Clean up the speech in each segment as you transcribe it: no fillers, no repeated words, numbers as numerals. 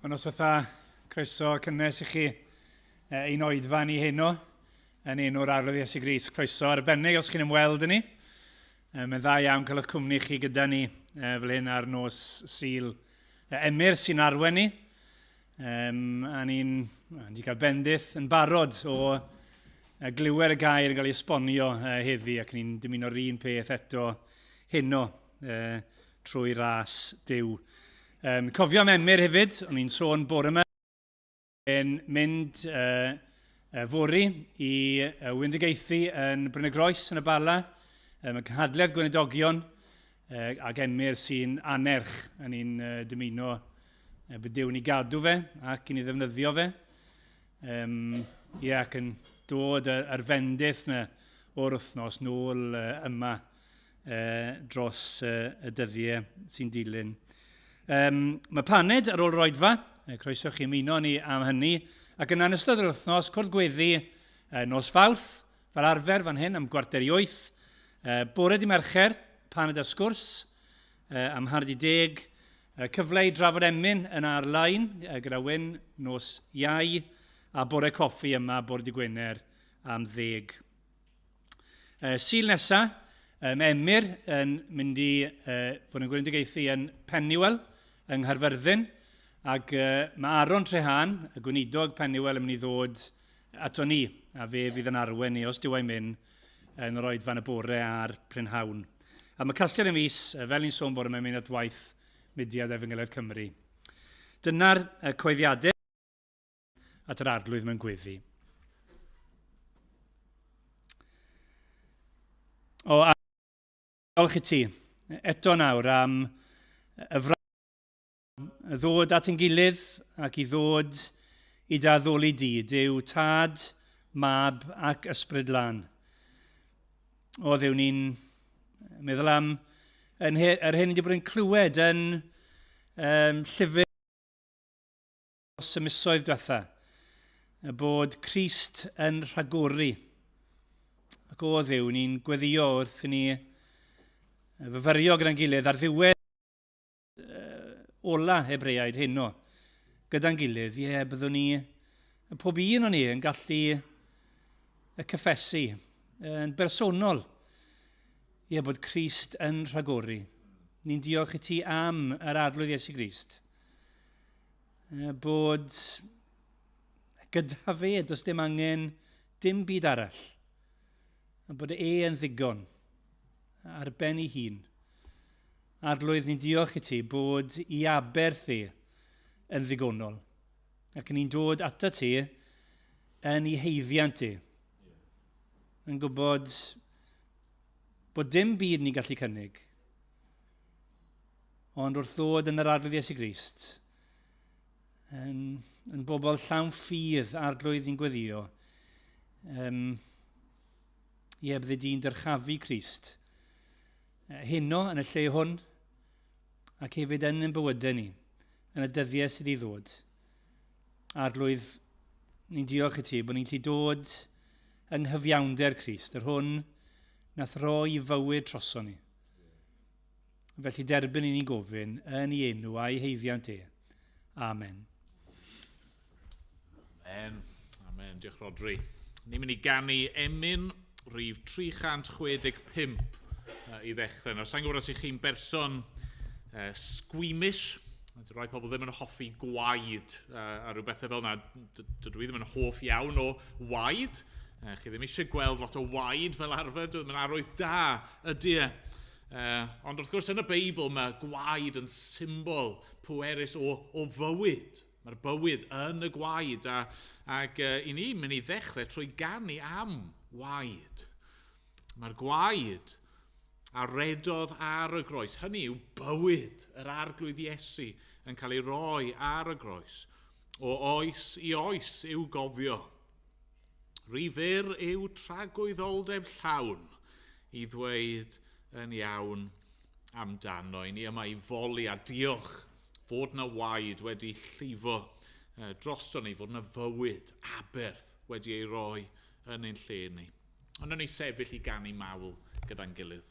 Wel, noswaith dda, croeso cynnes i chi ein oedfa ni heno yn enw'r Arglwydd Iesu Grist. Croeso arbennig os chi'n ymweld â ni. Mae'n dda iawn cael eich cwmni chi gyda ni fel hyn ar nos Sul. Emyr sy'n arwen ni. Um, a ni'n ni cael bendith yn barod o glywed y gair yn cael ei esbonio heddi ac ni'n dymuno'r un peth eto heno trwy ras Duw. Um, cofio am Emyr hefyd, o'n i'n sôn bore yma, yn mynd fory i Wyndygaethu yn Bryn y Groes yn y Bala, y cynhadledd Gweinidogion ac Emyr sy'n anerch yn ni'n dymuno bydd Duw yn ei gadw fe ac yn ei ddefnyddio fe. Um, ie, ac yn dod yr fendith yna o'r wythnos nôl yma dros y dyddiau sy'n dilyn. Um, mae paned ar ôl yr oedfa, croeso chi ymuno ni am hynny, ac yna yn ystod yr wythnos, cwrdd gweddi nos Fawrth, fel arfer fan hyn am 7:45, bore di Mercher, paned a sgwrs, am 9:30, cyfle i drafod emyn yn ar-lein gyda Wyn nos Iau, a bore coffi yma bore di Gwener am 10. Sul nesa, mae Emyr yn mynd i fod yn gweinidagaethu yn Pennywell yng Nghaerfyrddin, ac mae Aaron Trehan, y gweinidog Pennywell, yn mynd i ddod ato ni, a fe fydd yn arwen ni, os dyw e'n mynd, yn yr oedfa yn y bore a'r prynhawn. A mae casgliad y mis, fel ni'n sôn bore, mae'n mynd at waith Mudiad Efengylaidd Cymru. Dyna'r coeddiadau. at yr Arglwydd mewn gweddi. O, a diolch i ti eto nawr am y fraint ddod at ein gilydd ac i ddod i dy addoli di, Duw Tad, Mab ac Ysbryd Lân. O Dduw, ni'n meddwl am yn he, yr hyn ni wedi bod yn clywed yn um, llyfr dros y misoedd diwetha, bod Crist yn rhagori. Ac o Dduw, ni'n gweddio wrth i ni fyfyrio gyda'n gilydd ar ddiwedd ola Hebreaid heno gyda'n gilydd, ie, byddwn ni, pob un o'n ni yn gallu y cyffesu yn bersonol, ie, bod Crist yn rhagori. Ni'n diolch i ti am yr Arglwydd Iesu Grist. Bod gyda fe, does dim angen dim byd arall. A bod e yn ddigon ar ben ei hun. Arglwydd, ni'n diolch i ti bod i aberth e yn ddigonol. Ac ni'n dod ata ti yn ei heiddiant e. Yn gwybod bod dim byd ni'n gallu cynnig. Ond wrth ddod yn yr Arglwydd Iesu Grist, yn, yn bobl llawn ffydd Arglwydd ni'n gweddio, um, ie, bydde di'n dyrchafu Crist. Heno yn y lle hwn, ac hefyd yn ein bywydau ni, yn y dyddiau sydd i ddod. Arglwydd, ni'n diolch i ti bod ni'n gallu dod yng nghyfiawnder Crist, yr hwn nath roi fywyd troso ni. Felly derbyn i ni'n gofyn yn ei enw a'i haeddiant e. Amen. Amen. Amen. Diolch Rodri. Ni'n mynd i ganu emyn rhif 365 i ddechrau. Nawr, sa'n gwybod os ych chi'n berson uh, squeamish, Rhai pobl ddim yn hoffi gwaed a rhyw bethau fel yna. Dydw i ddim yn hoff iawn o waed. Chi ddim eisiau gweld lot o waed fel arfer, dwi'n mynd arwydd da ydy e. Ond wrth gwrs yn y Beibl mae gwaed yn symbol pwerus o, o fywyd. Mae'r bywyd yn y gwaed a, ac uh, i ni mynd i ddechrau trwy ganu am waed. Mae'r gwaed a redodd ar y groes, hynny yw bywyd yr Arglwydd Iesu yn cael ei roi ar y groes, o oes i oes i'w gofio. Rhy fyr yw tragwyddoldeb llawn i ddweud yn iawn amdano. I ni yma i foli a diolch fod na waed wedi llifo drosto ni, fod na fywyd aberth wedi ei roi yn ein lle ni. Ond ni sefyll i ganu mawl gyda'n gilydd.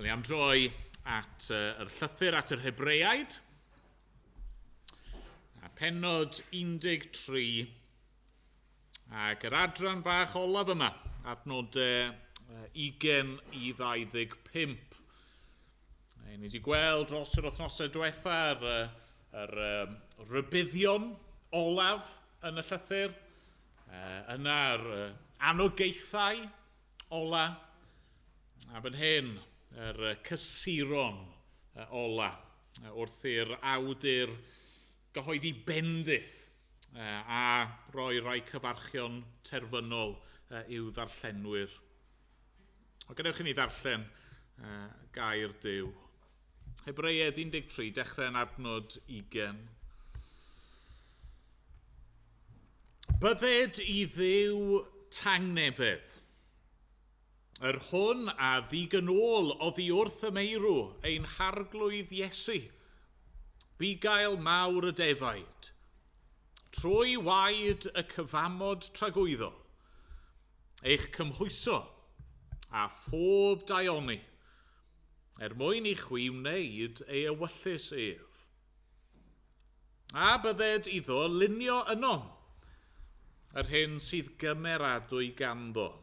Wel, ni am droi at yr llythyr at yr Hebreaid, a pennod 13, ac yr adran bach olaf yma, adnodau 20 i 25. Ni wedi gweld dros yr wythnosau diwetha yr rybuddion olaf yn y llythyr, yna'r anogaethau ola, a fan hyn yr cysuron ola, wrth i'r awdur gyhoeddi bendith a roi rai cyfarchion terfynol i'w ddarllenwyr. O, gadewch i ni ddarllen gair Duw. Hebreaid 13, dechrau yn adnod 20. Bydded i Dduw tangnefedd, yr hwn a ddig yn ôl oddi wrth y meirw ein harglwydd Iesu, bugail mawr y defaid, trwy waed y cyfamod tragwyddol, eich cymhwyso a phob daioni, er mwyn i chwi wneud ei ewyllys ef. A bydded iddo lunio ynom, yr hyn sydd gymeradwy ganddo,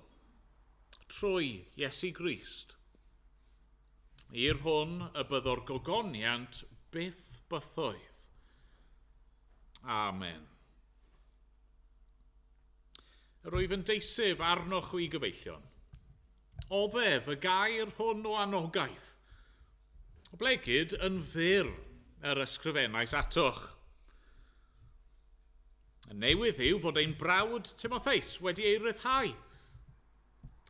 trwy Iesu Grist. I'r hwn y byddo'r gogoniant byth bythoedd. Amen. Yr wyf yn deisyf arnoch chwi gyfeillion. Oddef y gair hwn o anogaeth. Oblegid yn fyr yr ysgrifennais atoch. Y newydd yw fod ein brawd Timotheus wedi ei ryddhau,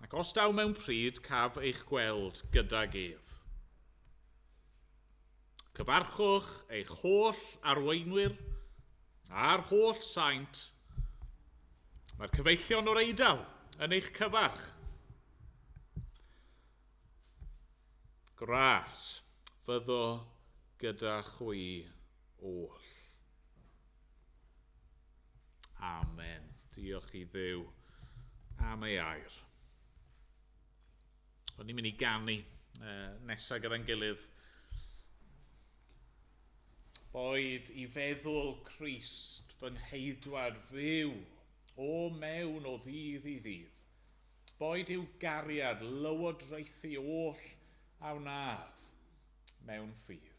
ac os daw mewn pryd caf eich gweld gydag ef. Cyfarchwch eich holl arweinwyr a'r holl saint. Mae'r cyfeillion o'r Eidal yn eich cyfarch. Gras fyddo gyda chwi oll. Amen. Diolch i Dduw am ei air. O'n ni'n mynd i ganu nesaf gyda'n gilydd. Boed i feddwl Crist fy ngheidwad fyw o mewn o ddydd i ddydd. Boed i'w gariad lywodraethu oll a wnaf mewn ffydd.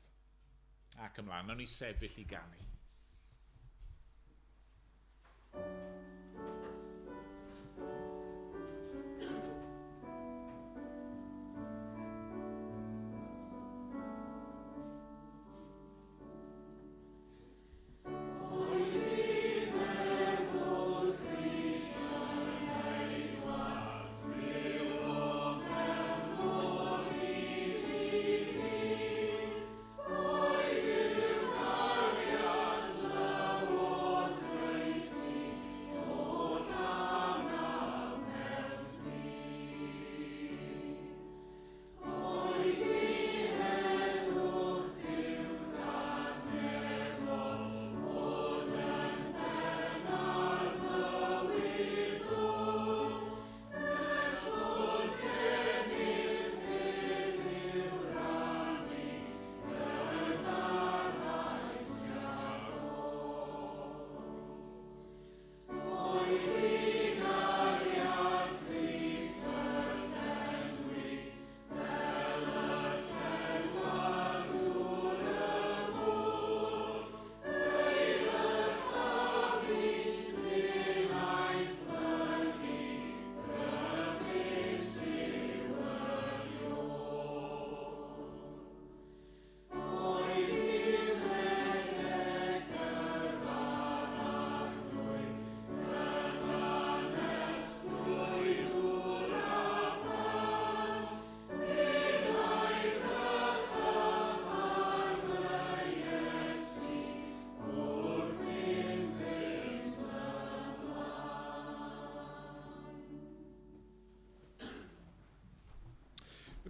Ac ymlaen, nawn ni sefyll i ganu.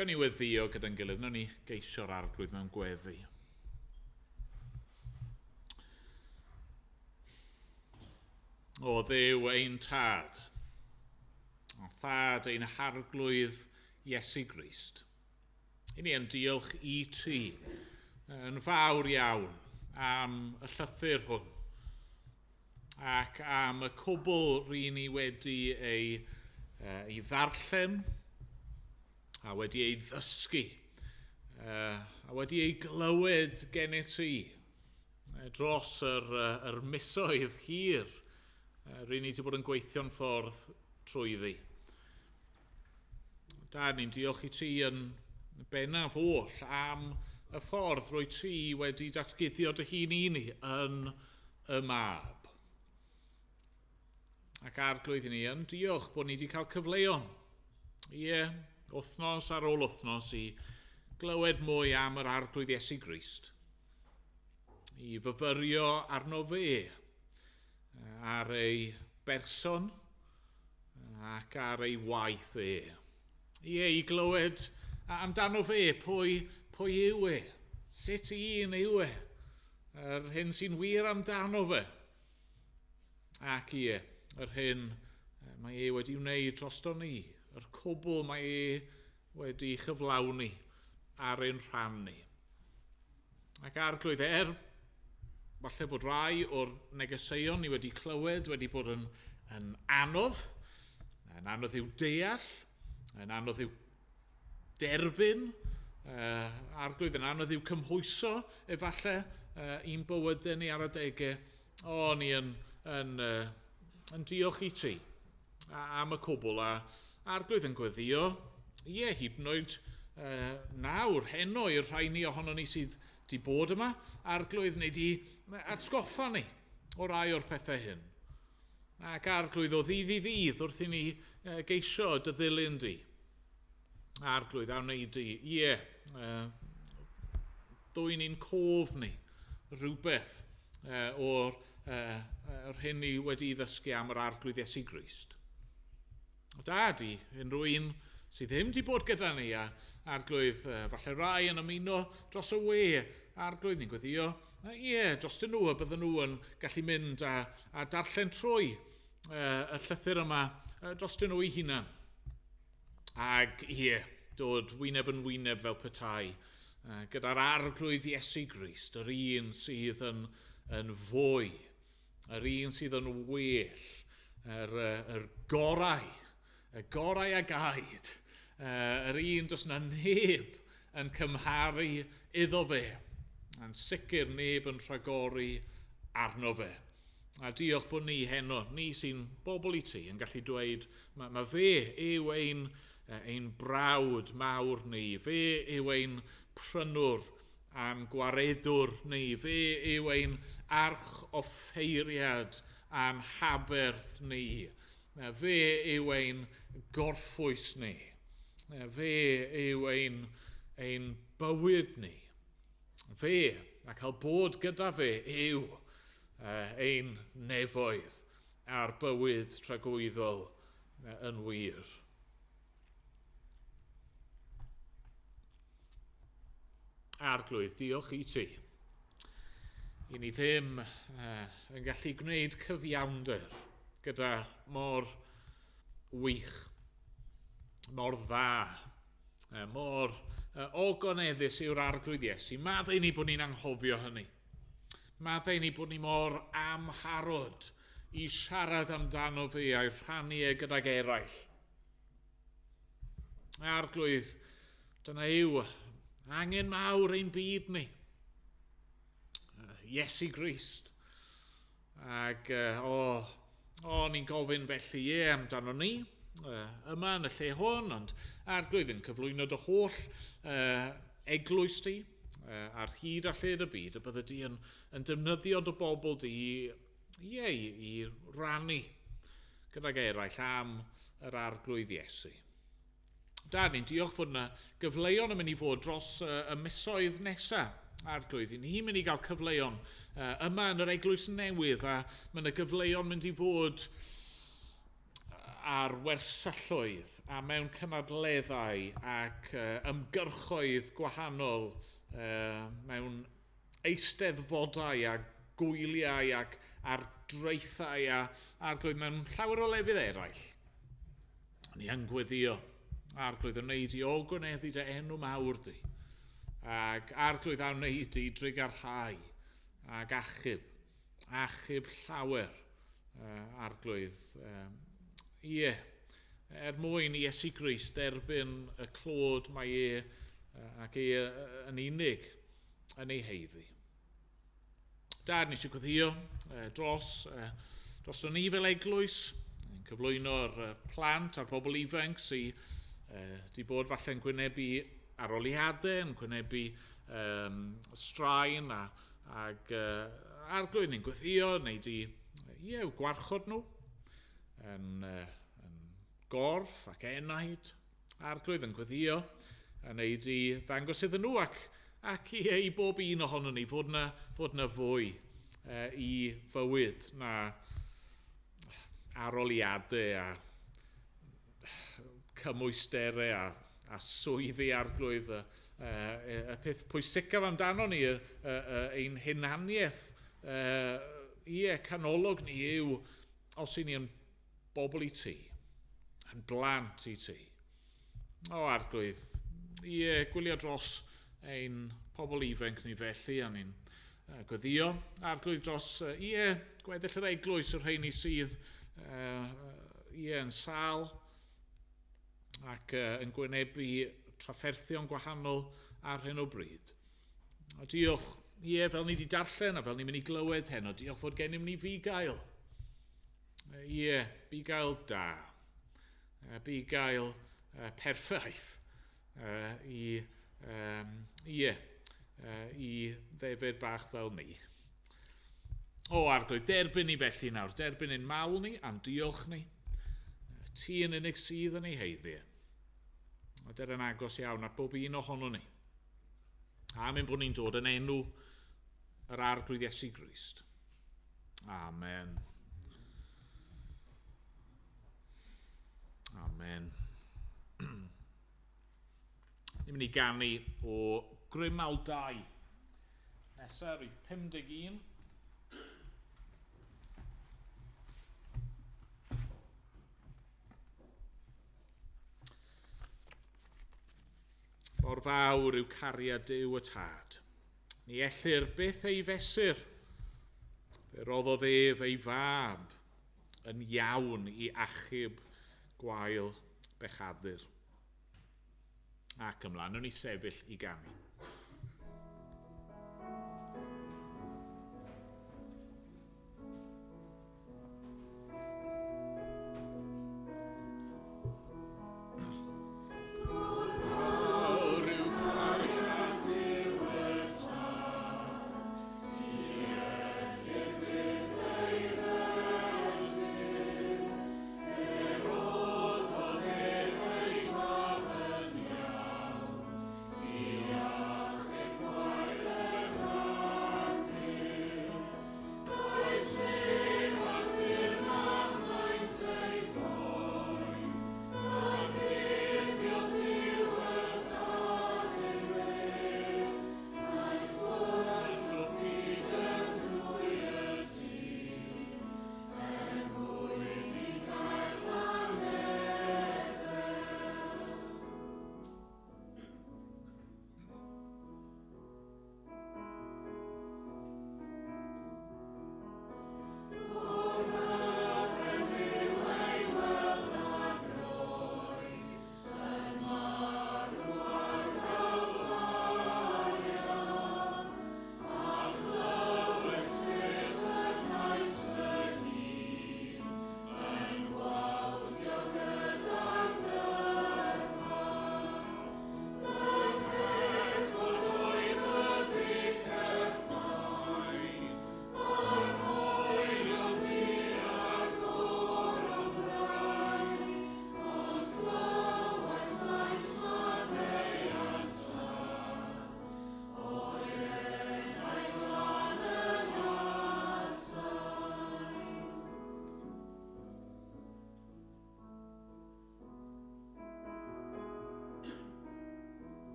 Gawn ni weddïo gyda'n gilydd, nawn ni geisio'r arglwydd mewn gweddi. O Dduw ein tad, a thad ein harglwydd Iesu Grist. I ni yn diolch i ti yn fawr iawn am y llythyr hwn ac am y cwbl ry'n ni wedi ei ddarllen a wedi ei ddysgu a wedi ei glywed gennyt ti dros yr misoedd hir ry'n ni wedi bod yn gweithio'n ffordd trwyddi. Dad, ni'n diolch i ti yn bennaf oll am y ffordd rwy ti wedi datguddio dy hun i ni yn y Mab. Ac Arglwydd, i ni yn diolch bod ni wedi cael cyfleon. Ie, wythnos ar ôl wythnos i glywed mwy am yr Arglwydd Iesu Grist. I fyfyrio arno fe, ar ei berson ac ar ei waith e. Ie, i glywed amdano fe, pwy yw e, sut un yw e, yr hyn sy'n wir amdano fe. Ac ie, yr hyn mae e wedi wneud drosto ni, yr cwbl mae e wedi chyflawni ar ein rhan ni. Ac Arglwydd, falle bod rai o'r negeseuon ni wedi clywed wedi bod yn anodd, yn anodd i'w deall, yn anodd i'w derbyn, Arglwydd, yn anodd i'w cymhwyso efallai i'n bywydau ni ar adegau. O, ni yn diolch i ti am y cwbl a Arglwydd yn gweddio, ie, hyd yn oed nawr, heno i'r rhai ni ohono ni sydd di bod yma, Arglwydd, neu di atgoffa ni o rai o'r pethau hyn. Ac Arglwydd, o ddydd i ddydd wrth i ni geisio dy ddilyn di. Arglwydd, a wneud di, ie, ddwyn ni'n cof ni rhywbeth o'r yr hyn ni wedi ddysgu am yr Arglwydd Iesu Grist. Dad, i unrhyw un sydd ddim wedi bod gyda ni, a Arglwydd, falle rai yn ymuno dros y we, Arglwydd, ni'n gweddio, ie, dros nhw, y bydden nhw yn gallu mynd a darllen trwy y llythyr yma dros nhw eu hunan. Ac ie, dod wyneb yn wyneb fel petai, gyda'r Arglwydd Iesu Grist, yr un sydd yn fwy, yr un sydd yn well, yr gorau, y gorau a gaed, yr un does na neb yn cymharu iddo fe, yn sicr neb yn rhagori arno fe. A diolch bod ni heno, ni sy'n bobl i ti, yn gallu dweud, mae fe yw ein brawd mawr ni, fe yw ein prynwr a'n gwaredwr ni, fe yw ein archoffeiriad a'n haberth ni, fe yw ein gorffwys ni, fe yw ein bywyd ni. Fe, a cael bod gyda fe, yw ein nefoedd a'r bywyd tragwyddol yn wir. Arglwydd, diolch i ti. I ni ddim yn gallu gwneud cyfiawnder gyda mor wych, mor dda, mor ogoneddus yw'r Arglwydd Iesu. Maddau ni bod ni'n anghofio hynny. Maddau ni bod ni mor amharod i siarad amdano fe a'i rhannu e gydag eraill. Arglwydd, dyna yw angen mawr ein byd ni. Iesu Grist. Ac ni'n gofyn felly ie amdano ni yma yn y lle hwn, ond Arglwydd yn cyflwyno dy holl eglwys di ar hyd a lled y byd, y bydde di yn defnyddio dy bobl di i rannu gydag eraill am yr Arglwydd Iesu. Dad, ni'n diolch fod yna gyfleon yn mynd i fod dros y misoedd nesaf, Arglwydd. Ni'n mynd i gael cyfleon yma yn yr eglwys newydd, a mae yna gyfleon mynd i fod ar wersylloedd a mewn cynadleddau ac ymgyrchoedd gwahanol mewn eisteddfodau a gwyliau ac ar draethau a Arglwydd mewn llawer o lefydd eraill. Ni yn gweddio. Arglwydd, a wneud i ogoneddu dy enw mawr di. Ac Arglwydd a wneud i drugarhau ac achub, achub llawer, Arglwydd. Ie, er mwyn i Iesu Grist derbyn y clod mae e ac e yn unig yn ei heiddi. Dad, ni eisiau gweddio dros ni fel eglwys, yn cyflwyno'r plant a'r bobl ifanc sydd di bod falle'n gwynebu aroliadau, yn gwynebu straen ac Arglwydd ni'n gweddio, neu di gwarchod nhw yn gorff ac enaid. Arglwydd yn gweddio, a neu di ddangos iddyn nhw ac i bob un ohono ni fod na fwy i fywyd na aroliadau a cymwysterau a swyddi Arglwydd. Y peth pwysicaf amdano ni, ein hunaniaeth, canolog ni yw os i ni yn bobl i ti, yn blant i ti. O Arglwydd, gwylio dros ein pobl ifanc ni felly, a ni'n gweddio Arglwydd dros gweddill yr eglwys, y rheini sydd yn sâl ac yn gwynebu trafferthion gwahanol ar hyn o bryd. A diolch, fel ni wedi darllen a fel ni'n mynd i glywed heno, diolch fod gennym ni fugail. Bugail da. Bugail perffaith i ddefyd bach fel ni. O Arglwydd, derbyn ni felly nawr, derbyn ein mawl ni a'n diolch ni. Ti yn unig sydd yn ei heiddi. A der yn agos iawn at bob un ohono ni. Am ein bod ni'n dod yn enw yr Arglwydd Iesu Grist. Amen. Amen. Ni'n mynd i ganu o Grimaldau. Nesaf, rhif 51. Mor fawr yw cariad Duw y Tad. Ni ellir byth ei fesur. Fe roddodd ef ei fab yn iawn i achub gwael bechadur. Ac ymlaen, nhw'n i sefyll i ganu. Yeah.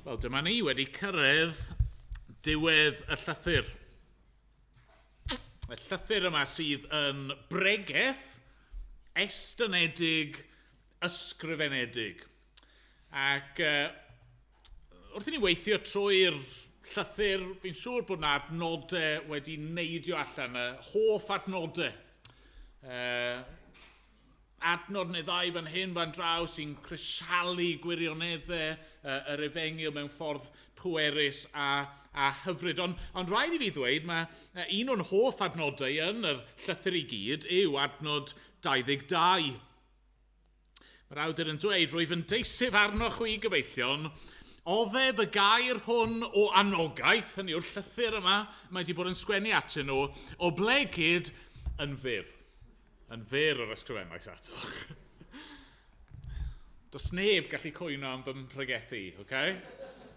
Wel, dyma ni wedi cyrraedd diwedd y llythyr. Y llythyr yma sydd yn bregeth estynedig, ysgrifenedig. Ac wrth i ni weithio trwy'r llythyr, fi'n siŵr bod yna adnodau wedi neidio allan, y hoff adnodau. Adnod neu ddau fan hyn fan draw sy'n crisialu gwirioneddau yr efengyl mewn ffordd pwerus a hyfryd. Ond rhaid i fi ddweud, mae un o'n hoff adnodau yn yr llythyr i gyd yw adnod 22. Mae'r awdur yn dweud, "Rwyf yn deisyf arnoch chwi gyfeillion, oddef y gair hwn o anogaeth," hynny yw'r llythyr yma, mae wedi bod yn sgwennu atyn nhw, "oblegid yn fyr." Yn fyr yr ysgrifennais atoch. Does neb gallu cwyno am fy mhregethu, okay?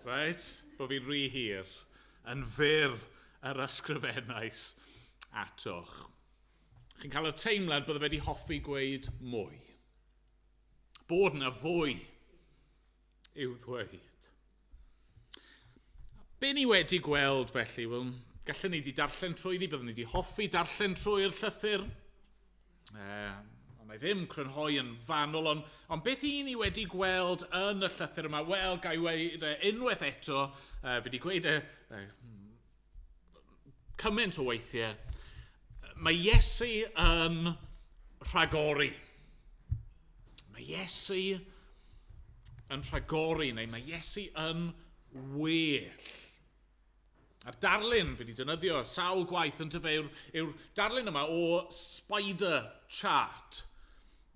Right? Bo fi'n rhy hir. Yn fyr yr ysgrifennais atoch. Chi'n cael y teimlad bydde fe wedi hoffi gweud mwy. Bod yna fwy i'w ddweud. Be ni wedi gweld felly? Wel, gallen ni wedi darllen trwyddi, byddwn ni wedi hoffi darllen trwy'r llythyr. Ond mae ddim crynhoi yn fanwl, ond beth i ni wedi gweld yn y llythyr yma? Wel, ga i weud unwaith eto, fi wedi gweud cymaint o weithiau, mae Iesu yn rhagori. Mae Iesu yn rhagori, neu mae Iesu yn well. A'r darlun, fi wedi defnyddio sawl gwaith yn tyfe, yw'r darlun yma o spider chart,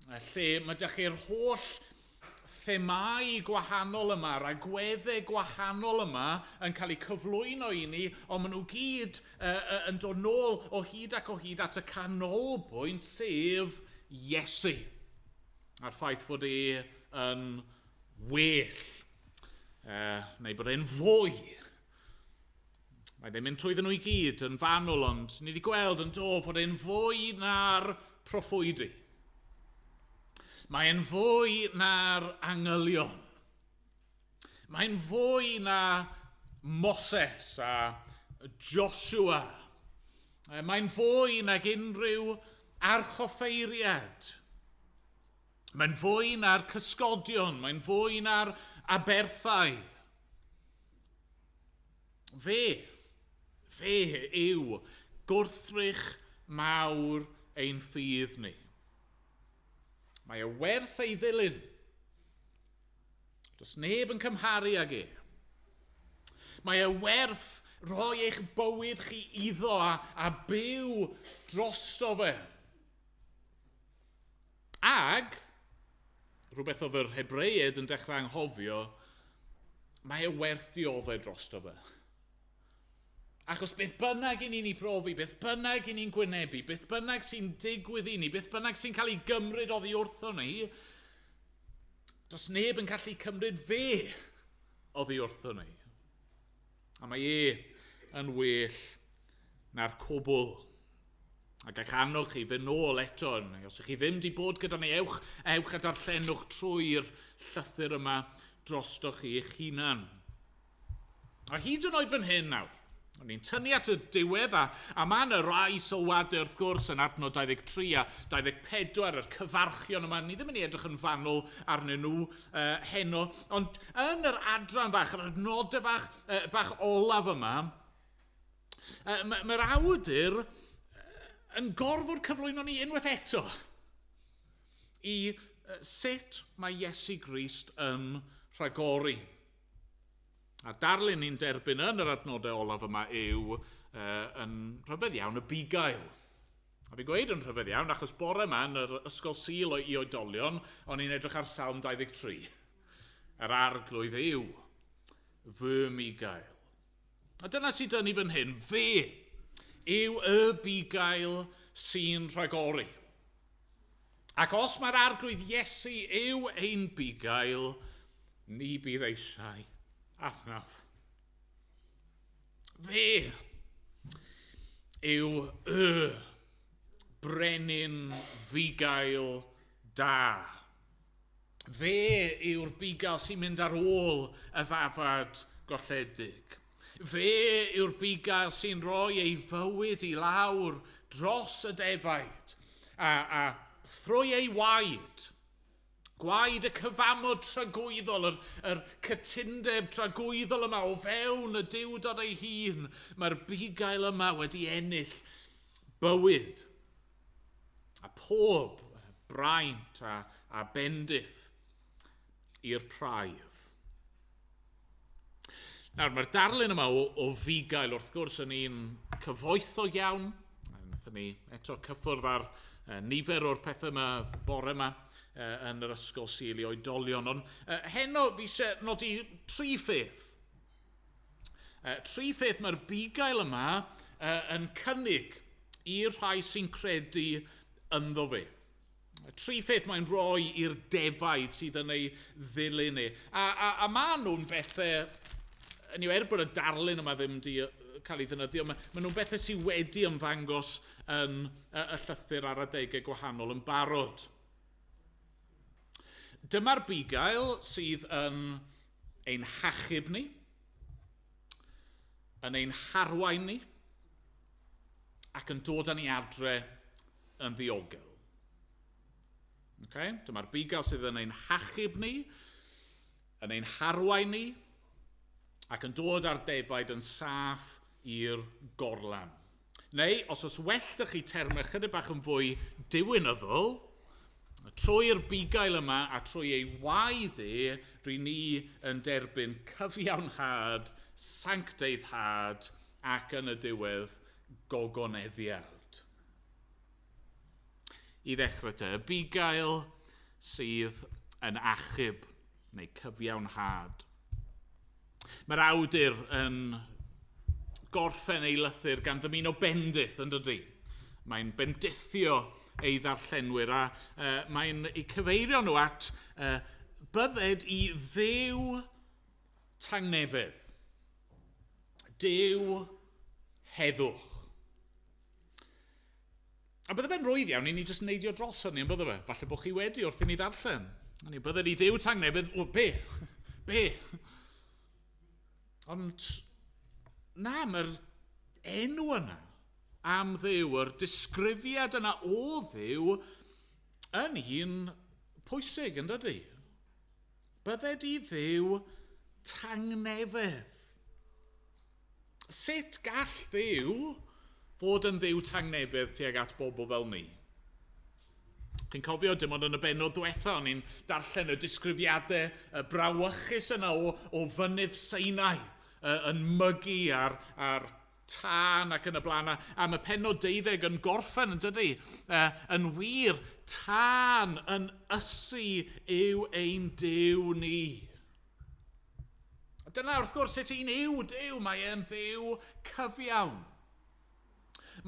lle mae 'da chi'r holl themâu gwahanol yma, yr agweddau gwahanol yma yn cael eu cyflwyno i ni, ond maen nhw gyd yn dod nôl o hyd ac o hyd at y canolbwynt, sef Iesu. A'r ffaith fod e yn well, neu bod e'n fwy. Mae ddim mynd trwyddyn nhw i gyd yn fanwl, ond ni wedi gweld yn do fod e'n fwy na'r proffwydi. Mae'n fwy na'r angylion. Mae'n fwy na Moses a Joshua. Mae'n fwy nag unrhyw archoffeiriad. Mae'n fwy na'r cysgodion. Mae'n fwy na'r aberthau. Fe yw gwrthrych mawr ein ffydd ni. Mae e werth ei ddilyn. Does neb yn cymharu ag e. Mae e werth rhoi eich bywyd chi iddo a byw drosto fe. Ag, rhywbeth oedd yr Hebreaid yn dechrau anghofio, mae e werth dioddef drosto fe. Achos beth bynnag i ni'n ei brofi, beth bynnag i ni'n gwynebu, beth bynnag sy'n digwydd i ni, beth bynnag sy'n cael ei gymryd oddi wrtho ni, does neb yn gallu cymryd fe oddi wrtho ni. A mae e yn well na'r cwbl. Ac eich annog chi fynd nôl eto. Os ych chi ddim wedi bod gyda ni, ewch a darllenwch trwy'r llythyr yma drostoch chi eich hunan. A hyd yn oed fan hyn nawr, o'n i'n tynnu at y diwedd a mae yna rai sylwadau wrth gwrs yn adnod 23 a 24, yr cyfarchion yma. Ni ddim yn ei edrych yn fanwl arnyn nhw heno, ond yn yr adran fach, yr adnodau bach olaf yma, mae'r awdur yn gorfod cyflwyno ni unwaith eto i sut mae Iesu Grist yn rhagori. A darlun ni'n derbyn yn yr adnodau olaf yma yw yn rhyfedd iawn y bugail. A fi'n gweud yn rhyfedd iawn achos bore yma yn yr ysgol Sul i oedolion, o'n i'n edrych ar Salm 23. Yr arglwydd yw fy mugail. A dyna sydd dyn ni fan hyn, fe yw y bugail sy'n rhagori. Ac os mae'r arglwydd Iesu yw ein bugail, ni bydd eisiau arnaf. Fe yw y brenin fugail da. Fe yw'r bugail sy'n mynd ar ôl y ddafad golledig. Fe yw'r bugail sy'n rhoi ei fywyd i lawr dros y defaid a thrwy ei waed. Gwaed y cyfamod tragwyddol, yr cytundeb tragwyddol yma o fewn y Duwdod ei hun. Mae'r bugail yma wedi ennill bywyd. A pob braint a bendith i'r praidd. Nawr, mae'r darlun yma o fugail wrth gwrs yn un cyfoethog iawn. Wnaethon ni eto cyffwrdd ar nifer o'r pethau yma bore yma yn yr ysgol Sul i oedolion. Ond heno fi eisiau nodi tri pheth. Tri pheth mae'r bugail yma yn cynnig i'r rhai sy'n credu ynddo fe. Tri pheth mae'n rhoi i'r defaid sydd yn ei ddilyn e. A maen nhw'n bethau, yn yw, er bod y darlun yma ddim wedi cael ei ddefnyddio, maen nhw'n bethau sydd wedi ymddangos yn y llythyr ar adegau gwahanol yn barod. Dyma'r bugail sydd yn ein hachub ni, yn ein harwain ni, ac yn dod â ni adre yn ddiogel. Okay? Dyma'r bugail sydd yn ein hachub ni, yn ein harwain ni, ac yn dod â'r defaid yn saff i'r gorlan. Neu, os oes well 'da chi termau chydig bach yn fwy diwinyddol, trwy'r bugail yma a trwy ei waed e, ry'n ni yn derbyn cyfiawnhad, sancteiddhad ac yn y diwedd gogoneddiad. I ddechrau te, y bugail sydd yn achub neu cyfiawnhad. Mae'r awdur yn gorffen ei lythyr gan ddymuno bendith, yn dydi? Mae'n bendithio ei ddarllenwyr a mae'n eu cyfeirio nhw at bydded i Dduw tangnefedd, Duw heddwch. A bydde fe'n rwydd iawn i ni jyst neidio dros hynny, yn bydde fe? Falle bod chi wedi wrth i ni ddarllen. Ni bydded i Dduw tangnefedd, o, be? Be? Ond na, mae'r enw yna am Dduw, yr disgrifiad yna o Dduw yn un pwysig, yn dydi? Bydded i Dduw tangnefedd. Sut gall Dduw fod yn Dduw tangnefedd tuag at bobl fel ni? Chi'n cofio, dim ond yn y bennod diwetha, o'n i'n darllen y disgrifiadau y brawychus yna o fynydd Sinai yn mygu ar tân ac yn y blaen. A mae pennod 12 yn gorffen, yn dydi? Yn wir, tân yn ysu yw ein Duw ni. Dyna wrth gwrs sut un yw Duw. Mae e'n Dduw cyfiawn.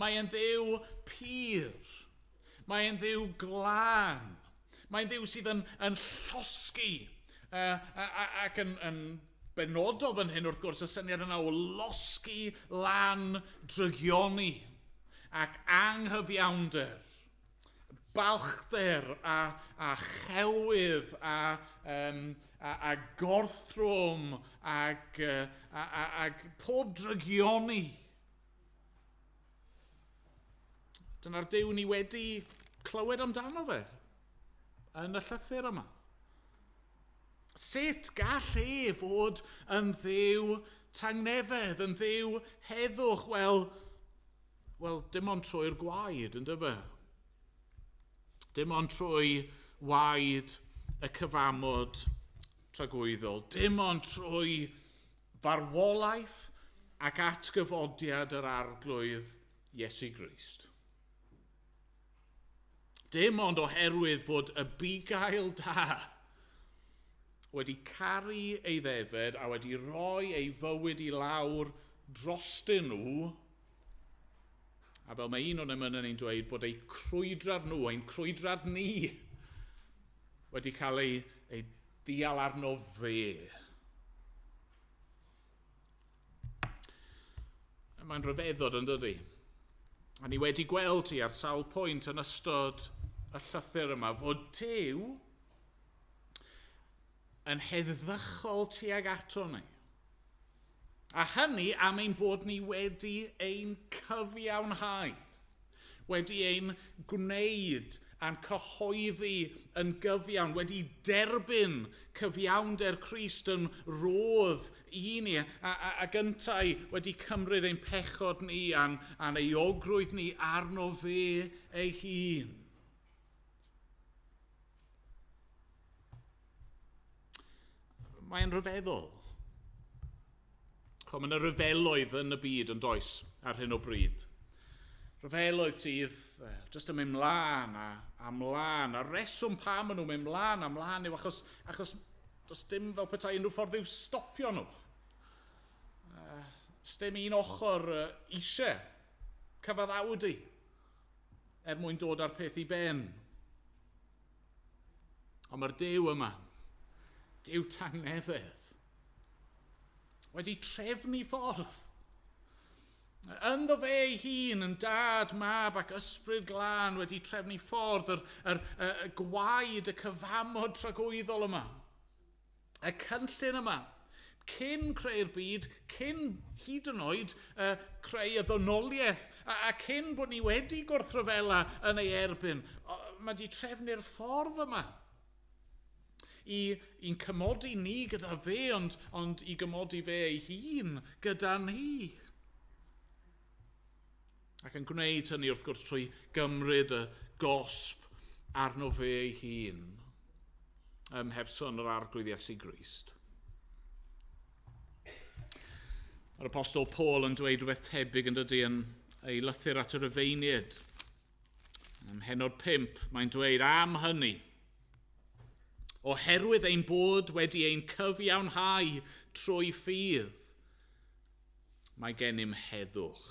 Mae e'n Dduw pur. Mae e'n Dduw glân. Mae'n Dduw sydd yn llosgi ac yn benodol fan hyn wrth gwrs y syniad yna o losgi lan drygioni ac anghyfiawnder, balchder a chelwydd a gorthrwm ac pob drygioni. Dyna'r Duw ni wedi clywed amdano fe yn y llythyr yma. Sut gall e fod yn Dduw tangnefedd, yn Dduw heddwch? Wel, dim ond trwy'r gwaed, yn dyfe? Dim ond trwy waed y cyfamod tragwyddol. Dim ond trwy farwolaeth ac atgyfodiad yr Arglwydd Iesu Grist. Dim ond oherwydd fod y bugail da wedi caru ei ddefed a wedi rhoi ei fywyd i lawr drostyn nhw, a fel mae un o'n emynau ni'n dweud bod eu crwydrad nhw, ein crwydrad ni, wedi cael ei ddial arno fe. Mae'n rhyfeddod, yn dydi? A ni wedi gweld hi ar sawl pwynt yn ystod y llythyr yma fod Duw yn heddychol tuag ato ni. A hynny am ein bod ni wedi ein cyfiawnhau, wedi ein gwneud a'n cyhoeddi yn gyfiawn, wedi derbyn cyfiawnder Crist yn rodd i ni, a gyntau wedi cymryd ein pechod ni a'n euogrwydd ni arno fe ei hun. Mae'n rhyfeddol. Mae yna ryfeloedd yn y byd yn does ar hyn o bryd. Rhyfeloedd sydd jyst yn mynd mlaen a mlaen. A reswm pam maen nhw'n mynd mlaen a mlaen yw achos does dim fel petai unrhyw ffordd i'w stopio nhw. Does dim un ochr eisiau cyfaddawdu er mwyn dod â'r peth i ben. Ond mae'r Duw yma, Duw tangnefedd, wedi trefnu ffordd. Ynddo fe ei hun yn Dad, Mab ac Ysbryd Glân wedi trefnu ffordd y gwaed, y cyfamod tragwyddol yma. Y cynllun yma, cyn creu'r byd, cyn hyd yn oed creu y ddynoliaeth, a cyn bod ni wedi gwrthryfela yn ei erbyn, mae wedi trefnu'r ffordd yma. I'n cymodi ni gyda fe, ond i gymodi fe ei hun gyda ni. Ac yn gwneud hynny wrth gwrs trwy gymryd y gosb arno fe ei hun ym mherson yr Arglwydd Iesu Grist. Mae'r Apostol Paul yn dweud rhywbeth tebyg yn dydy yn ei lythyr at y Rufeiniaid. Ym mhennod 5, mae'n dweud am hynny, oherwydd ein bod wedi ein cyfiawnhau trwy ffydd, mae gennym heddwch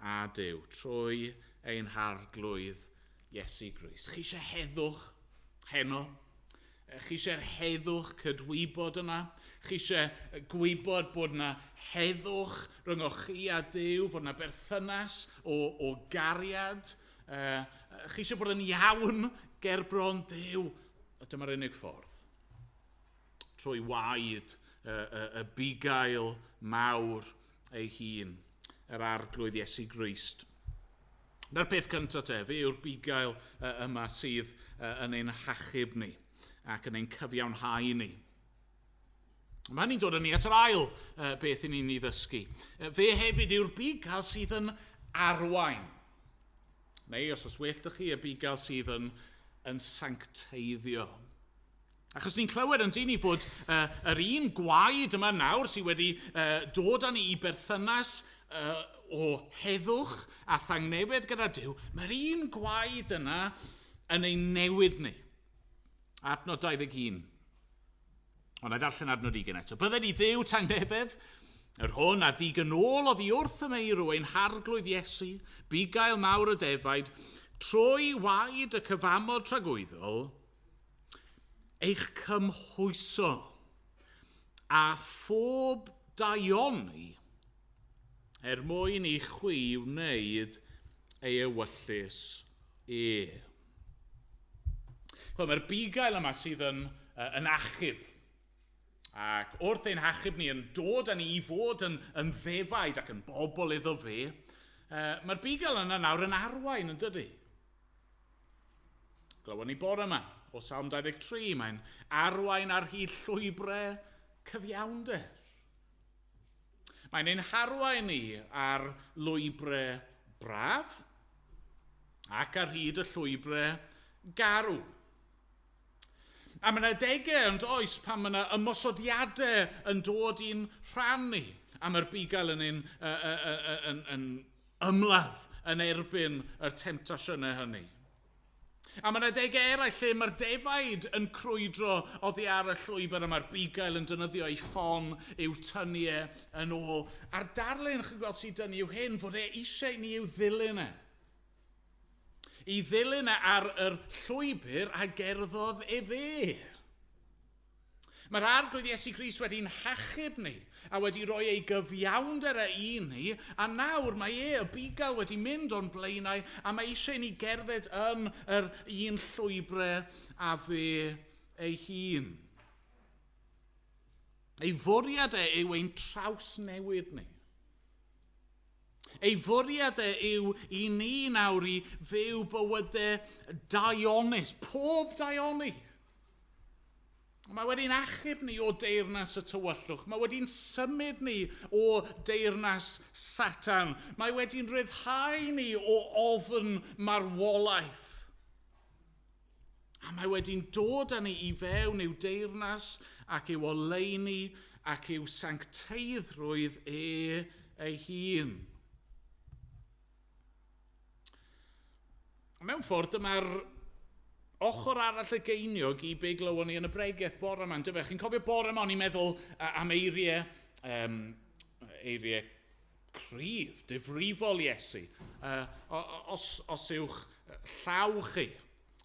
a Duw trwy ein Harglwydd Iesu Grist. Chi eisiau heddwch heno? Chi eisiau'r heddwch cydwybod yna? Chi eisiau gwybod bod yna heddwch rhyngoch chi a Duw, fod yna berthynas o gariad? Chi eisiau bod yn iawn gerbron Duw? A dyma'r unig ffordd. Trwy waed y bugail mawr ei hun, yr Arglwydd Iesu Grist. Na'r peth cyntaf te, fe yw'r bugail yma sydd yn ein hachub ni ac yn ein cyfiawnhau ni. Mae hynny'n dod â ni at yr ail beth i ni'n ei ddysgu. Fe hefyd yw'r bugail sydd yn arwain. Neu, os oes well 'da chi, y bugail sydd yn sancteiddio. Achos ni'n clywed yn dyn ni fod yr un gwaed yma nawr sydd wedi dod â ni i berthynas o heddwch a thangnefedd gyda Duw, mae'r un gwaed yna yn ein newid ni. Adnod 21. Ond na i ddarllen adnod 20 eto. Bydded i Dduw tangnefedd, yr hwn a ddug yn ôl oddi wrth y meirw ein Harglwydd Iesu, bugail mawr y defaid, trwy waed y cyfamod tragwyddol, eich cymhwyso a phob daioni er mwyn i chwi wneud ei ewyllys e. Mae'r bugail yma sydd yn achub. Ac wrth ein hachub ni yn dod â ni i fod yn ddefaid ac yn bobl iddo fe, mae'r bugail yna nawr yn arwain, yn dydy? Glywon ni bore yma o Salm 23, mae'n arwain ar hyd llwybrau cyfiawnder. Mae'n ein harwain ni ar lwybrau braf ac ar hyd y llwybrau garw. A mae yna adegau yn does pan mae yna ymosodiadau yn dod i'n rhan ni. A mae'r bugail yn ein ymladd yn erbyn yr temtasiynau hynny. A mae yna adegau eraill lle mae'r defaid yn crwydro oddi ar y llwybr a mae'r bugail yn defnyddio ei ffon i'w tynnu e yn ôl. A'r darlun chi'n gweld sydd dynnu yw hyn, fod e eisiau ni i'w ddilyn e. I ddilyn e ar yr llwybr a gerddodd efe. Mae'r Arglwydd Iesu Grist wedi'n hachub ni a wedi rhoi ei gyfiawnder e i ni, a nawr mae e, y bugail, wedi mynd o'n blaenau a mae eisiau ni gerdded yn yr un llwybrau a fe ei hun. Ei fwriad e yw ein trawsnewid ni. Ei fwriad e yw i ni nawr i fyw bywydau daionus, pob daioni. Mae wedi'n achub ni o deyrnas y tywyllwch. Mae wedi'n symud ni o deyrnas Satan. Mae wedi'n rhyddhau ni o ofn marwolaeth. A mae wedi'n dod â ni i fewn i'w deyrnas ac i'w oleuni ac i'w sancteiddrwydd e ei hun. Mewn ffordd, dyma'r ochr arall y geiniog i be glywon ni yn y bregeth bore yma. Yndyfe? Chi'n cofio bore yma, o'n i'n meddwl am eiriau cryf, difrifol Iesu. Os yw'ch llaw chi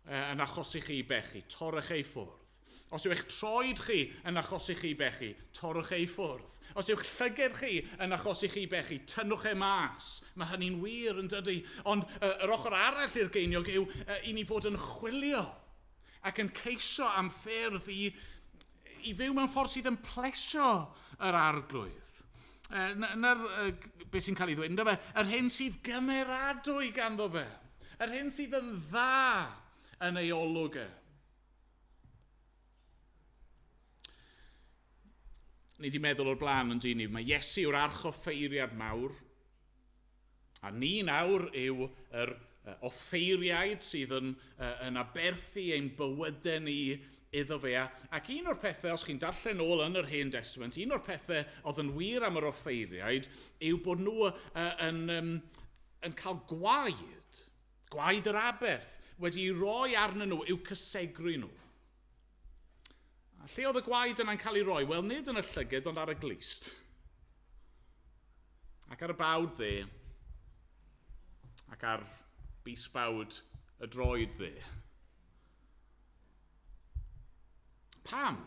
yn achosi chi bechu, torrwch ei ffwrdd. Os yw eich troed chi yn achosi chi bechu, torrwch ei ffwrdd. Os yw'ch llyged chi yn achosi chi bechu, tynnwch e mas. Mae hynny'n wir yn dydy. Ond yr ochr arall i'r geiniog yw i ni fod yn chwilio ac yn ceisio am ffyrdd i fyw mewn ffordd sydd yn plesio yr Arglwydd. Na'r beth sy'n cael ei ddweud, yndyfe? Yr hyn sydd gymeradwy ganddo fe. Yr hyn sydd yn dda yn ei olwg e. Ni wedi meddwl o'r blaen yn dyn ni, mae Iesu yw'r archoffeiriad mawr, a ni nawr yw yr offeiriaid sydd yn aberthu ein bywydau ni iddo fe. Ac un o'r pethau, os chi'n darllen ôl yn yr Hen Testament, un o'r pethau oedd yn wir am yr offeiriaid yw bod nhw yn cael gwaed yr aberth, wedi ei roi arnyn nhw i'w cysegru nhw. A lle oedd y gwaed yna'n cael ei roi? Wel, nid yn y llyged, ond ar y glust. Ac ar y bawd dde, ac ar bysbawd y droed dde. Pam?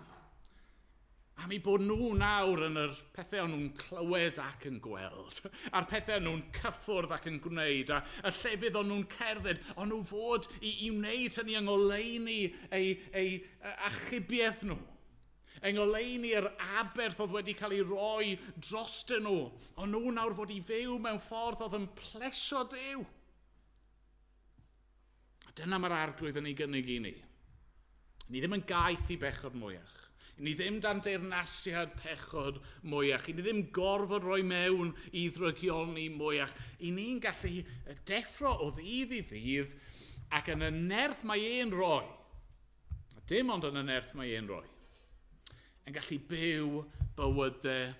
Am eu bod nhw nawr yn yr pethau o'n nhw'n clywed ac yn gweld, a'r pethau o'n nhw'n cyffwrdd ac yn gwneud, a y llefydd o'n nhw'n cerdded, o'n nhw fod i wneud hynny yng ngoleuni eu achubiaeth nhw. Yng ngoleuni yr aberth oedd wedi cael ei roi drostyn nhw. O'n nhw nawr fod i fyw mewn ffordd oedd yn plesio Duw. A dyna mae'r Arglwydd yn ei gynnig i ni. Ni ddim yn gaeth i bechod mwyach. Ni ddim dan deyrnasiad pechod mwyach. I ni ddim gorfod rhoi mewn i ddrygioni mwyach. I ni'n gallu deffro o ddydd i ddydd ac yn y nerth mae e'n rhoi. A dim ond yn y nerth mae e'n rhoi. Yn gallu byw bywydau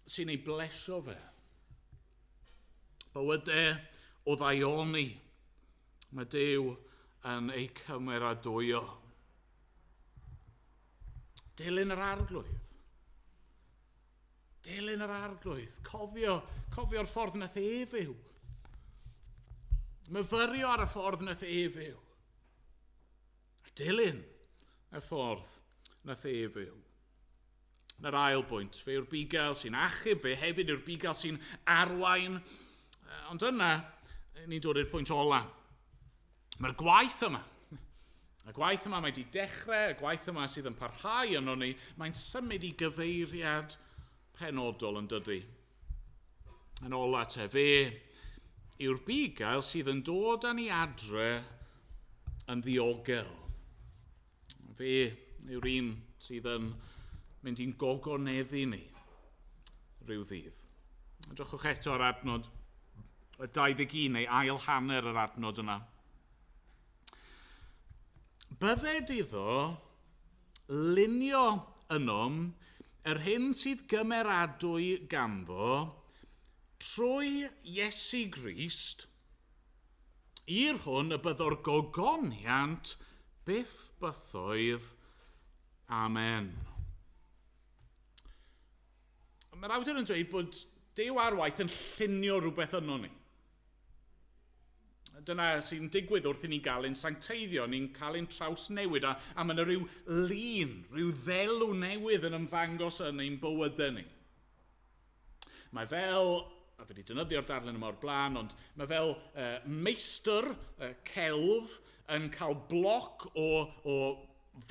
sy'n ei blesio fe. Bywydau o ddaioni. Mae Duw yn ei cymeradwyo. Dilyn yr Arglwydd. Dilyn yr Arglwydd. Cofio'r ffordd nath e fyw. Myfyrio ar y ffordd nath e fyw. A dilyn y ffordd nath e fyw. Na'r ail bwynt, fe yw'r bugail sy'n achub, fe hefyd yw'r bugail sy'n arwain. Ond yna, ni'n dod i'r pwynt ola. Mae'r gwaith yma, y gwaith yma mae wedi dechrau, y gwaith yma sydd yn parhau yno ni, mae'n symud i gyfeiriad penodol yn dydy. Yn ola te, fe yw'r bugail sydd yn dod â ni adre yn ddiogel. Fe yw'r un sydd yn mynd i'n gogoneddu ni rhyw ddydd. Edrychwch eto ar adnod y 21 neu ail hanner yr adnod yna. Bydded iddo lunio ynom yr hyn sydd gymeradwy ganddo trwy Iesu Grist, i'r hwn y byddo'r gogoniant byth bythoedd. Amen. Mae'r awdur yn dweud bod Duw ar waith yn llunio rhywbeth yno ni. Dyna sy'n digwydd wrth i ni gael ein sancteiddio, ni'n cael ein trawsnewid, a mae yna rhyw lun, rhyw ddelw newydd yn ymddangos yn ein bywydau ni. Mae fel, a fi wedi defnyddio'r darlun yma o'r blaen, ond mae fel meistr celf yn cael bloc o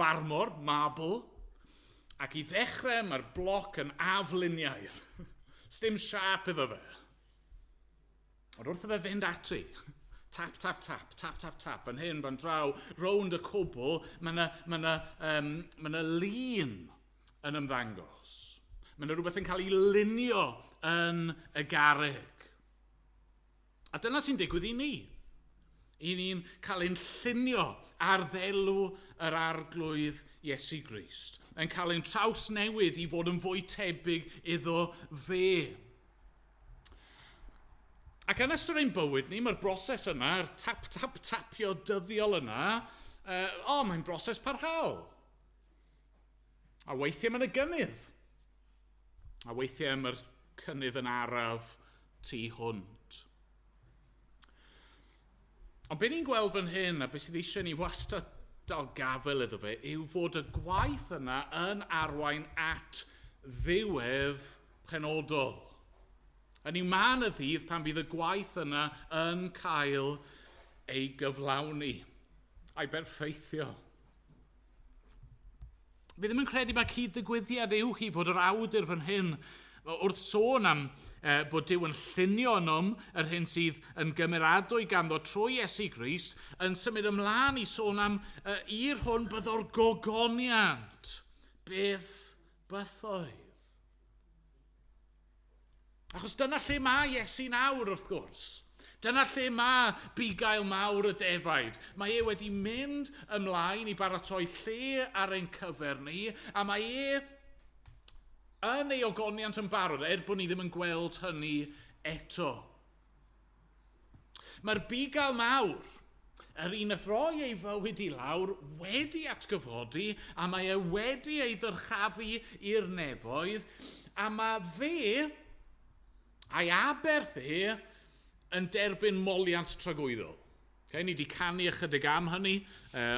farmor, marble, Ac i ddechrau, mae'r bloc yn afluniaidd. Sdim siâp iddo fe. Ond wrth iddo fe fynd ati, tap, tap, tap, tap, tap, tap, fan hyn, fan draw, rownd y cwbl, mae yna ma ma ma na lun yn ymddangos. Mae yna rhywbeth yn cael ei lunio yn y garreg. A dyna sy'n digwydd i ni. I ni'n cael ein llunio ar ddelw yr Arglwydd Iesu Grist. Yn cael ein trawsnewid i fod yn fwy tebyg iddo fe. Ac yn ystod ein bywyd ni, mae'r broses yna, yr tap, tap, tapio dyddiol yna, mae'n broses parhaol. A weithiau mae'n y gynnydd. A weithiau mae'r cynnydd yn araf tu hwnt. Ond be ni'n gweld fan hyn, a beth sydd eisiau ni wastad dal gafael iddo fe, yw fod y gwaith yna yn arwain at ddiwedd penodol. Hynny yw, mae yna ddydd pan fydd y gwaith yna yn cael ei gyflawni a'i berffeithio. Fi ddim yn credu mai cyd-ddigwyddiad yw hi fod yr awdur fan hyn wrth sôn am bod Duw yn llunio ynom yr hyn sydd yn gymeradwy ganddo trwy Iesu Grist, yn symud ymlaen i sôn am i'r hwn byddo'r gogoniant byth bythoedd. Achos dyna lle mae Iesu nawr, wrth gwrs. Dyna lle mae bugail mawr y defaid. Mae e wedi mynd ymlaen i baratoi lle ar ein cyfer ni, a mae e yn ei ogoniant yn barod, er bod ni ddim yn gweld hynny eto. Mae'r bugail mawr, yr un wnaeth roi ei fywyd i lawr, wedi atgyfodi, a mae e wedi ei ddyrchafu i'r nefoedd, a mae fe, a'i aberth e, yn derbyn moliant tragwyddol. Okay, ni wedi canu ychydig am hynny,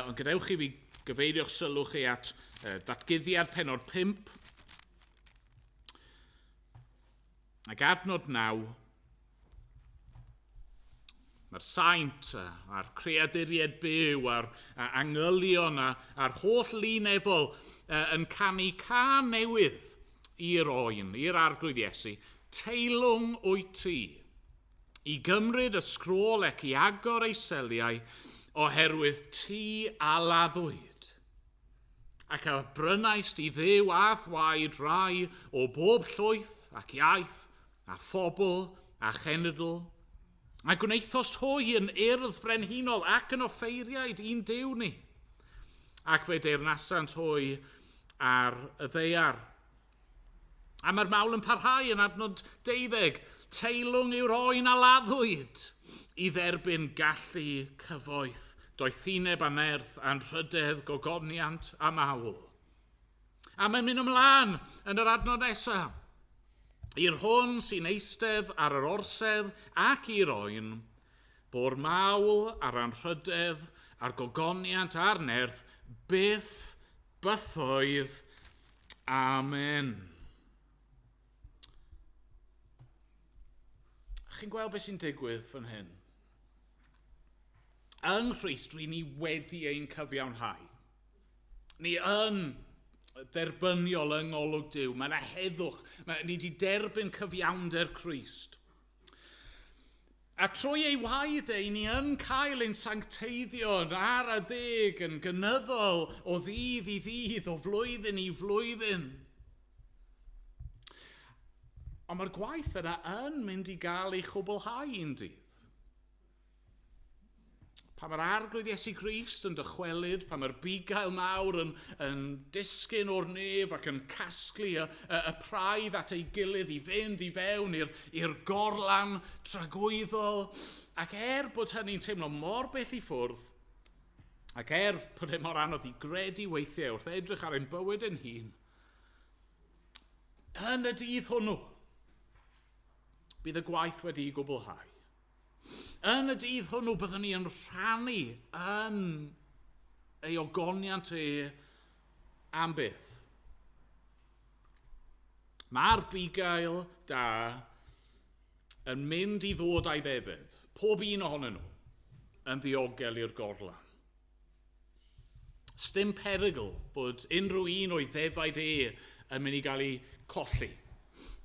ond gadewch i fi gyfeirio'ch sylw chi at Datguddiad pennod 5, ac adnod 9, mae'r saint a'r creaduriaid byw a'r angylion a'r holl lu nefol yn canu cân newydd i'r oen, i'r Arglwydd Iesu, teilwng wyt ti, i gymryd y sgrôl ac i agor ei seliau, oherwydd ti a laddwyd. Ac a brynaist i Dduw a'th waed rai o bob llwyth ac iaith, a phobl a chenedl, a gwnaethost hwy yn urdd frenhinol ac yn offeiriaid i'n Duw ni, ac fe deyrnasant hwy ar y ddaear. A mae'r mawl yn parhau yn adnod 12, teilwng yw'r oen a laddwyd i dderbyn gallu cyfoeth, doethineb a nerth, anrhydedd, gogoniant a mawl. A mae'n mynd ymlaen yn yr adnod nesaf. I'r hwn sy'n eistedd ar yr orsedd ac i'r oen, bo'r mawl a'r anrhydedd a'r gogoniant a'r nerth, byth bythoedd. Amen. Chi'n gweld beth sy'n digwydd fan hyn? Yng Nghrist, ry'n ni wedi ein cyfiawnhau. Ni yn dderbyniol yng ngolwg Duw. Mae yna heddwch. Ni wedi derbyn cyfiawnder Crist. A trwy ei waed e, ni yn cael ein sancteiddio yn ara deg, yn gynyddol o ddydd i ddydd, o flwyddyn i flwyddyn. Ond mae'r gwaith yna yn mynd i gael ei chwblhau un dydd. Pan mae'r Arglwydd Iesu Grist yn dychwelyd, pan mae'r bugail mawr yn disgyn o'r nef ac yn casglu y praidd at ei gilydd i fynd i fewn i'r gorlan tragwyddol. Ac er bod hynny'n teimlo mor bell i ffwrdd, ac er bod e mor anodd i gredu weithiau wrth edrych ar ein bywyd ein hun, yn y dydd hwnnw, bydd y gwaith wedi'i gwblhau. Yn y dydd hwnnw byddwn ni yn rhannu yn ei ogoniant e am byth. Mae'r bugail da yn mynd i ddod a'i ddefed, pob un ohonyn nhw, yn ddiogel i'r gorlan. Sdim perygl bod unrhyw un o'i ddefaid e yn mynd i gael ei colli,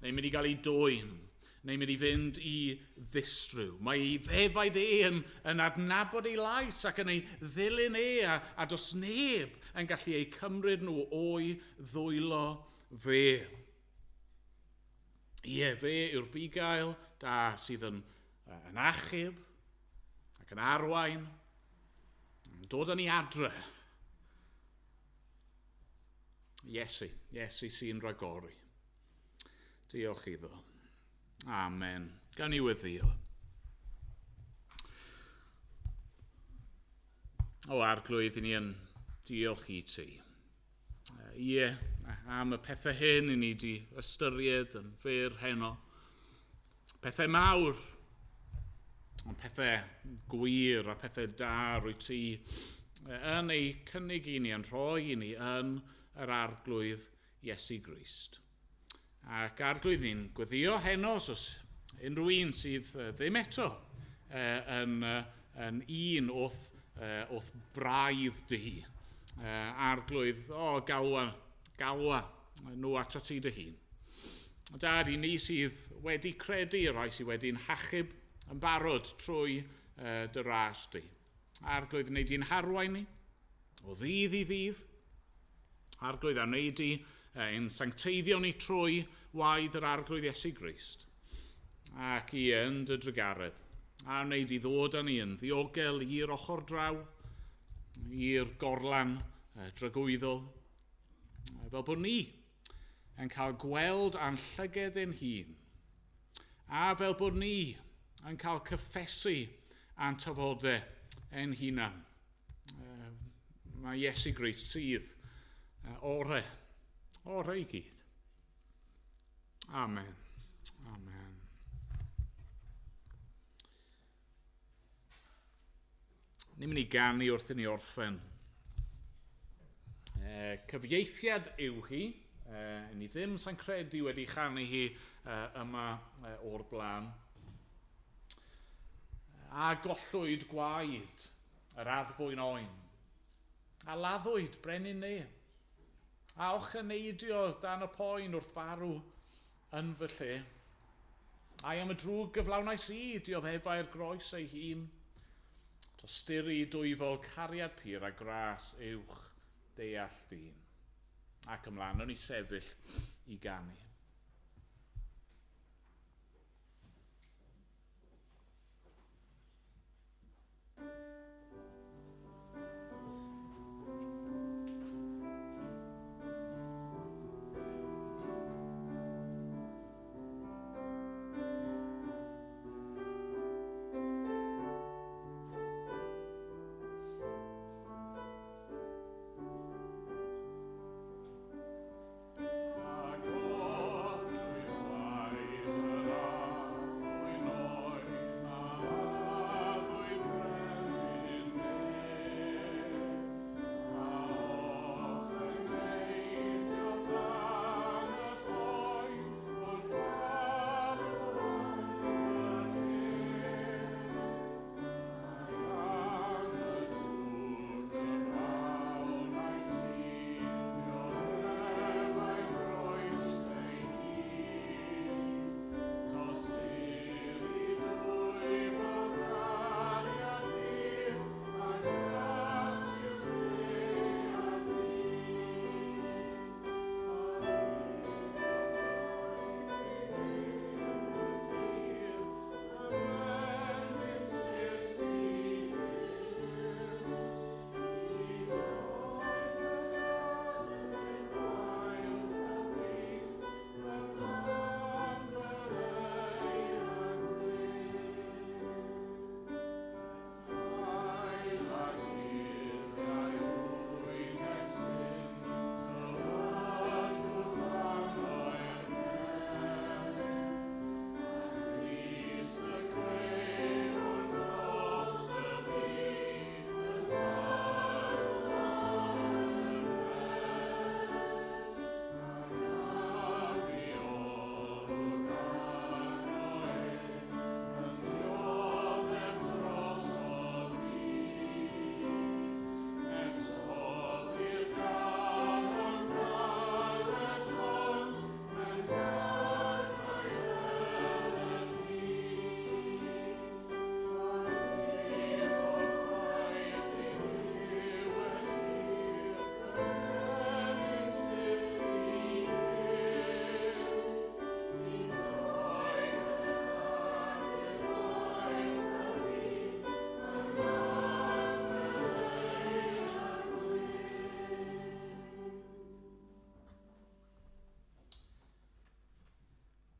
neu'n mynd i gael ei dwyn, neu'n mynd i fynd i ddistrw. Mae ei ddefaid e yn adnabod ei lais ac yn ei ddilyn e, a does neb yn gallu eu cymryd nhw o'i ddwylo fe. Ie, fe yw'r bugail da sydd yn achub ac yn arwain, yn dod â ni adre. Iesu, Iesu sy'n rhagori. Diolch iddo. Amen. Gawn ni weddïo. O Arglwydd, i ni yn diolch i ti. Ie, am y pethau hyn i ni di ystyried yn fyr heno. Pethau mawr, ond pethau gwir a pethau da rwy ti yn ei cynnig i ni, yn rhoi i ni yn yr Arglwydd Iesu Grist. Ac Arglwydd, ni'n gweddio heno, os oes unrhyw un sydd ddim eto yn un o'th braidd di. Arglwydd, o, galwa nhw atat ti dy hun. Dad, i ni sydd wedi credu, rhai sydd wedi'n hachub yn barod trwy dy ras di. Arglwydd, wneud di'n harwain ni, o ddydd i ddydd. Arglwydd, a wneud di ein sancteiddio ni trwy waed yr Arglwydd Iesu Grist. Ac i yn dy drugaredd. A wneud i ddod â ni yn ddiogel i'r ochr draw, i'r gorlan dragwyddol. Fel bod ni yn cael gweld a'n llyged ein hun. A fel bod ni yn cael cyffesu a'n tafodau ein hunan. Mae Iesu Grist sydd ore i gyd. Amen. Amen. Ni'n mynd i ganu wrth i ni orffen. Cyfieithiad yw hi. Ni ddim sa'n credu wedi chanu hi yma o'r blaen. A gollwyd gwaed yr addfwyn oen. A laddwyd brenin neb. A ocheneidiodd dan y poen wrth farw yn fy lle. Ai am y drwg gyflawnais i, dioddefai'r groes ei hun. Tosturi dwyfol cariad pur a gras uwch deall dyn. Ac ymlaen, o'n i sefyll i ganu. A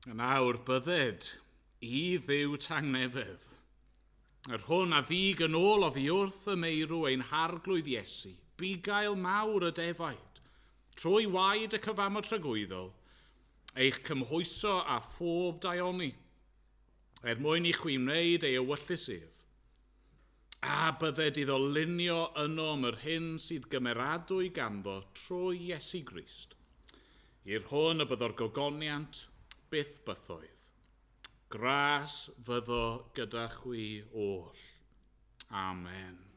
Yn awr bydded i Dduw tangnefedd, yr hwn a ddig yn ôl oddi wrth y meirw ein harglwydd Iesu, bugail mawr y defaid, trwy waed y cyfamod tragwyddol, eich cymhwyso a phob daioni, er mwyn i chwi wneud ei ewyllys ef. A bydded iddo lunio ynom yr hyn sydd gymeradwy ganddo trwy Iesu Grist. I'r hwn y byddo'r gogoniant byth bythoedd. Gras fyddo gyda chwi oll. Amen.